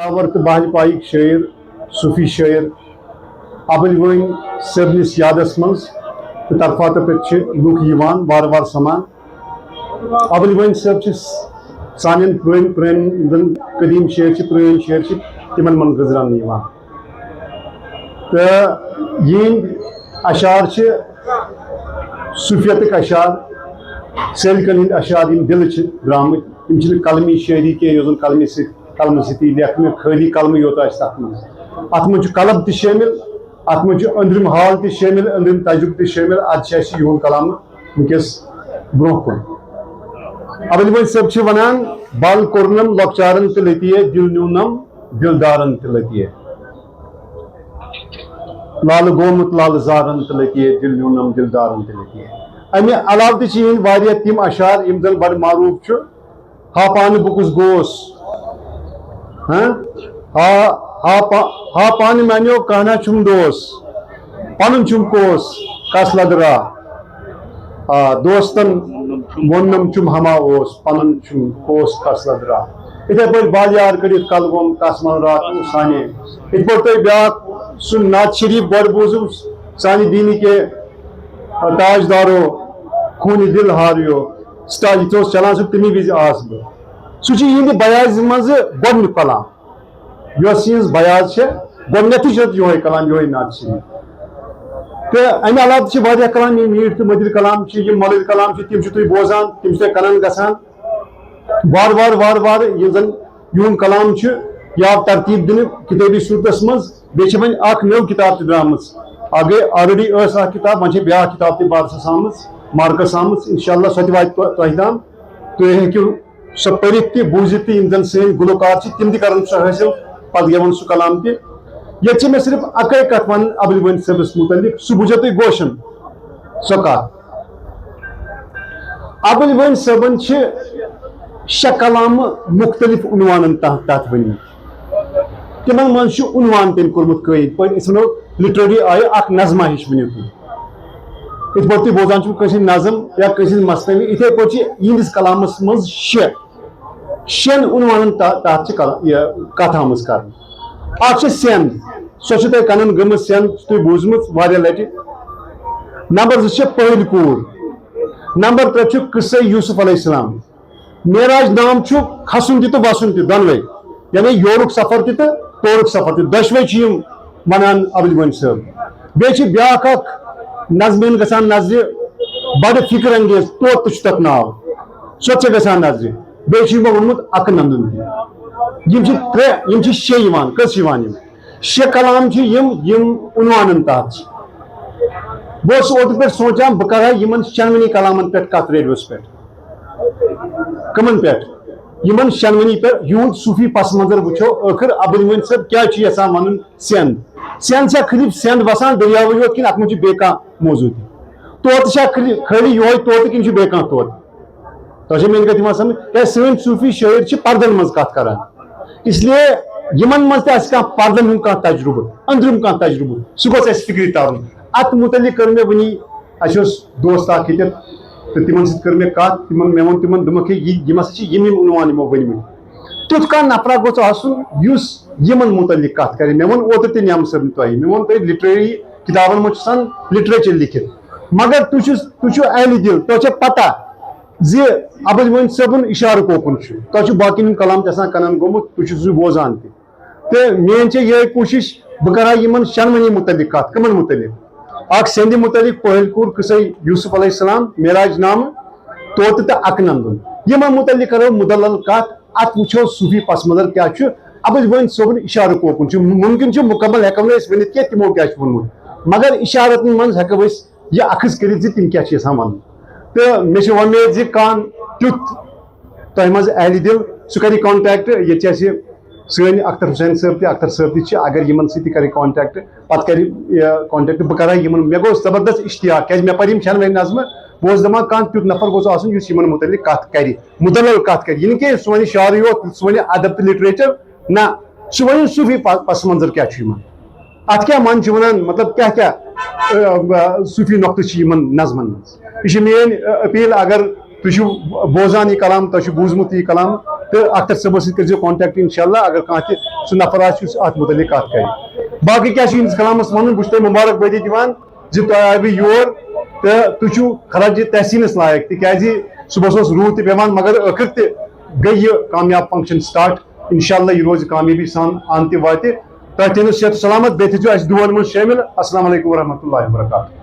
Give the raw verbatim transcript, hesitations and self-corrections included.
داور تہٕ باج پایِکۍ شٲعر، صوٗفی شٲعر ابٕلۍ وٲنۍ صٲبنِس یادس منٛز تہٕ طرفاتو پٮ۪ٹھ چھِ لُکھ یِوان وارٕ وارٕ سمان۔ ابٕلۍ وٲنۍ صٲب چھِ سانٮ۪ن پرٛٲنۍ پرٛٲنۍ یِم زَن قدیٖم شٲعر چھِ، پرٛٲنۍ شٲعر چھِ، تِمن منٛز گٔنزراونہٕ یِوان۔ تہٕ یِہِنٛدۍ اشعار چھِ صوٗفیتٕکۍ اشعار، سیلکن ہٕنٛدۍ اشعار، یِم دِلہٕ چھِ درٛامٕتۍ، یِم چھِنہٕ قلمی شٲعری کینٛہہ، یۄس زَن قلمی سۭتۍ، قلمہٕ سۭتی لیکھنہٕ، خٲلی قلمٕے یوت آسہِ تَتھ منٛز۔ اَتھ منٛز چھُ قلب تہِ شٲمِل، اَتھ منٛز چھُ أنٛدرِم حال تہِ شٲمِل، أنٛدرِم تجربہٕ تہِ شٲمِل۔ اَدٕ چھُ اَسہِ یِہُنٛد کلام وٕنکیٚس برونٛہہ کُن۔ ابٕلۍ وٲنۍ صٲب چھِ وَنان، "بل کوٚرنم لۄکچارن تہِ لٔتیے، دِل نیوٗنم دِلدارن تہِ لٔتیے۔ لالہٕ گوٚمُت لالہٕ زارن تہِ لٔتیے، دِل نیوٗنم دِلدارن تہِ لٔتیے۔" اَمہِ علاوٕ تہِ چھِ یِہِنٛدۍ واریاہ تِم اشعار یِم زَن بڑٕ معروٗف چھُ۔ ہا پانہٕ بہٕ کُس گوس؟ ہاں؟ ہا، ہا پا-، ہا پانہٕ میٛانیو کانٛہہ نہ چھُم دوس، پَنُن چھُم کوس، کَس لَدرا؟ آ، دوستَن ووٚننَم چھُم ہما اوس، پَنُن چھُم کوس، کَس لَدرا؟ یِتھَے پٲٹھۍ بالیار کٔڑِتھ کَلہٕ گوم کَس وَن راتھ اوس سانے۔ یِتھ پٲٹھۍ تۄہہِ بیٛاکھ سُہ نعت شریٖف گۄڈٕ بوٗزُو، سانہِ دیٖنہِ کے تاجدارو، خوٗنہِ دِل ہاریو، سٹاج یِتھ اوس چلان سُہ تَمی وِزِ آس بہٕ۔ سُہ چھُ یِہِنٛدِ بیازِ منٛزٕ گۄڈٕنیُک کلام، یۄس یِہٕنٛز بیاض چھےٚ، گۄڈٕنیتھٕے چھُ اَتھ یِہوٚے کلام، یِہوٚے نعت شریٖف۔ تہٕ اَمہِ علاوٕ تہِ چھِ واریاہ کلام، یِم میٖٹھۍ تہٕ مٔدٕرۍ کلام چھِ، یِم مۄلٕرۍ کلام چھِ، تِم چھِ تُہۍ بوزان، تِم چھِ تۄہہِ کنن گژھان۔ وارٕ وارٕ وارٕ وارٕ یِم زن یِہُنٛد کلام چھُ، یہِ آو ترتیٖب دِنہٕ کِتٲبی صوٗرتس منٛز۔ بیٚیہِ چھِ وۄنۍ اکھ نٔو کِتاب تہِ درٛامٕژ، اکھ گٔے already ٲس اکھ کِتاب، وۄنۍ چھِ بیٛاکھ کِتاب تہِ بارسَس آمٕژ، مارکس آمٕژ، انشاءاللہ سۄ تہِ واتہِ تۄ-، تۄہہِ تام۔ تُہۍ ہیٚکِو سۄ پٔرِتھ تہِ، بوٗزِتھ تہِ، یِم زَن سٲنۍ گُلوکار چھِ، تِم تہِ کَرَن سُہ حٲصِل، پَتہٕ گٮ۪وَن سُہ کلام تہِ۔ ییٚتہِ چھِ مےٚ صرف اَکٲے کَتھ وَنٕنۍ ابٕلۍ وٲنۍ صٲبَس مُتعلِق، سُہ بوٗزِو تُہۍ گوشَن سۄ کَتھ۔ ابٕلۍ وٲنۍ صٲبَن چھِ شےٚ کلامہٕ مُختٔلِف عنوانَن تحت تَتھ ؤنۍمٕتۍ۔ تِمَن منٛز چھُ عنوان تٔمۍ کوٚرمُت قٲیِد، پٲٹھۍ أسۍ وَنو لِٹرٔری آیہِ اَکھ نظمہ ہِش ؤنِو تُہۍ۔ یِتھ پٲٹھۍ تُہۍ بوزان چھِو کٲنٛسہِ ہِنٛدۍ نظم یا کٲنٛسہِ ہِنٛدۍ مستنی، یِتھَے پٲٹھۍ چھِ یِہِنٛدِس کلامَس منٛز شےٚ، شٮ۪ن عنوانَن تحت، تحت چھِ کلا-، یہِ کَتھ آمٕژ کَرنہٕ۔ اَکھ چھِ سٮ۪نٛد، سۄ چھِ تۄہہِ کَنَن گٔمٕژ سٮ۪نٛد، چھِ تُہۍ بوٗزمٕژ واریاہ لَٹہِ۔ نمبر زٕ چھِ پٔہٕلۍ کوٗر۔ نمبر ترٛےٚ چھُ قصے یوسف علیہ السلام۔ معراج نام چھُ کھسُن تہِ تہٕ وسُن تہِ دۄنوے، یعنی یورُک سفر تہِ تہٕ تورُک سفر تہِ، دۄشوے چھِ یِم ونان ابٕلۍ وٲنۍ صٲب۔ بیٚیہِ چھِ بیٛاکھ اکھ نظمہِ ہن گژھان نظرِ، بڑٕ فکر انگیز، طوطہٕ چھُ تتھ ناو، سۄ تہِ چھےٚ گژھان نظرِ۔ بیٚیہِ چھُ یِمو ووٚنمُت اکہٕ نندُن تہِ۔ یِم چھِ ترٛےٚ، یِم چھِ شےٚ یِوان۔ کٔژ چھِ یِوان یِم؟ شےٚ کلام چھِ یِم، یِم عنوانن تحت چھِ۔ بہٕ اوسُس اوترٕ پٮ۪ٹھ سونٛچان، بہٕ کرٕ ہا یِمن شٮ۪نوٕنی کلامن پٮ۪ٹھ کتھ ریڈیوس پٮ۪ٹھ۔ کمن پٮ۪ٹھ؟ یِمن شٮ۪نوٕنی پٮ۪ٹھ۔ یِہُنٛد صوٗفی پس منظر وٕچھو، ٲخٕر ابوالمعین صٲب کیٛاہ چھُ یژھان ونُن؟ سٮ۪نٛد۔ سٮ۪نٛد چھا خٲلی سٮ۪نٛد وسان دٔریاوٕے یوت، کِنہٕ اتھ منٛز چھُ بیٚیہِ کانٛہہ موضوع تہِ؟ طوطہٕ چھا خٲلی، خٲلی یِہوٚے طوطہٕ، کِنہٕ چھُ بیٚیہِ کانٛہہ طوطہٕ؟ تۄہہِ چھا میٛٲنۍ کتھ یِوان سمجھ؟ کیٛازِ سٲنۍ صوٗفی شٲعر چھِ پردن منٛز کتھ کران، اس لیے یِمن منٛز تہِ آسہِ کانٛہہ پردن ہُنٛد کانٛہہ تجربہٕ، أنٛدرِم کانٛہہ تجربہٕ، سُہ گوٚژھ اَسہِ فِکرِ ترُن۔ اتھ مُتعلق کٔر مےٚ وٕنی، اَسہِ اوس دوست اکھ ییٚتٮ۪تھ، تہٕ تِمن سۭتۍ کٔر مےٚ کتھ، تِمن، مےٚ ووٚن تِمن، دوٚپمکھ ہے، یہِ، یِم ہسا چھِ یِم یِم عنوان یِمو ؤنۍمٕتۍ۔ تیُتھ کانٛہہ نفرا گوٚژھ آسُن یُس یِمن مُتعلق کتھ کرِ۔ مےٚ ووٚن اوترٕ تہِ نعمت صٲبنہِ تۄہہِ، مےٚ ووٚن تۄہہِ لٹریری کتابن منٛز چھُ آسان لٹریچر لیکھِتھ، مگر تُہۍ چھِو، تُہۍ چھِو اہلِ دِل، تۄہہِ چھےٚ پتہ زِ ابوالمعین صٲبُن اشارٕ کوکُن چھُ، تۄہہِ چھُ باقین ہُنٛد کلام تہِ آسان کنن گوٚمُت، تُہۍ چھِو سُہ بوزان تہِ۔ تہٕ میٛٲنۍ چھےٚ یِہوٚے کوٗشِش، بہٕ کرٕ ہا یِمن شٮ۪نوٕنی مُتعلق کَتھ۔ کٕمن مُتعلق؟ اکھ سیٚنٛدِ مُتعلق، پٔہٕلۍ کوٗر، قصے یوسف علیہ السلام، معراج نامہٕ، طوطہٕ تہٕ اکہٕ نندُن۔ یِمن مُتعلق کرو مُدلل کَتھ، اتھ وٕچھو صوٗفی پس منظر کیٛاہ چھُ۔ ابوالمعین صٲبُن اشارٕ کوکُن چھُ، مُمکِن چھُ مُکمل ہٮ۪کو نہٕ أسۍ ؤنِتھ کینٛہہ تِمو کیٛاہ چھُ ووٚنمُت، مگر اشارتن منٛز ہٮ۪کو أسۍ یہِ اخذ کٔرِتھ زِ تِم کیٛاہ چھِ یژھان ونُن۔ تہٕ مےٚ چھِ وۄمید زِ کانٛہہ تیُتھ تۄہہِ منٛز اہلِ دِل، سُہ کَرِ contact۔ ییٚتہِ چھِ اَسہِ سٲنۍ اختر حسین صٲب تہِ، اختر صٲب تہِ چھِ، اگر یِمَن سۭتۍ تہِ کَرِ contact، پَتہٕ کَرِ یہِ contact، بہٕ کَرٕ ہا یِمَن، مےٚ گوٚو زبردست اشتیاق، کیٛازِ مےٚ پَرِ یِم شٮ۪نوَے نظمہٕ، بہٕ اوسُس دَپان کانٛہہ تیُتھ نفر گوٚژھ آسُن یُس یِمَن مُتعلِق کَتھ کَرِ، مُدلل کَتھ کَرِ، یہِ نہٕ کینٛہہ سُہ وَنہِ شعرٕے یوت، سُہ وَنہِ ادب تہٕ literature، نہ، سُہ وَنہِ صوٗفی پ-، پس منظر کیٛاہ چھُ یِمَن، اَتھ کیٛاہ معنی چھُ وَنان، مطلب کیٛاہ کیٛاہ، اَ، اَ، صوٗفی نۄقطہٕ چھِ یِمَن نظمَن منٛز۔ یہِ چھِ میٛٲنۍ، اَ، appeal، اگر تُہۍ چھِو بوزان یہِ کلام، تۄہہِ چھُ بوٗزمُت یہِ کلام، تہٕ اختر صٲبس سۭتۍ کٔرزیٚو contact، انشاءاللہ، اگر کانٛہہ تہِ سُہ نفر آسہِ یُس اتھ متعلق کتھ کرِ۔ باقٕے کیٛاہ چھُ یِہنٛدِس کلامس ونُن؟ بہٕ چھُس تۄہہِ مبارک بٲدی دِوان زِ تۄہہِ آیوٕ یور تہٕ تُہۍ چھِو خراج تحسینس لایق، تِکیازِ صبحس اوس روٗد تہِ پٮ۪وان، مگر ٲخٕر تہِ گٔے یہِ کامیاب function start۔ انشاءاللہ، یہِ روزِ کامیٲبی سان، ان تہِ واتہِ۔ تۄہہِ تھٲینو صحت و سلامت، بیٚیہِ تھٲیزیٚو اسہِ دُعن منٛز شٲمِل۔ السلام علیکم ورحمۃ اللہ وبرکاتہ۔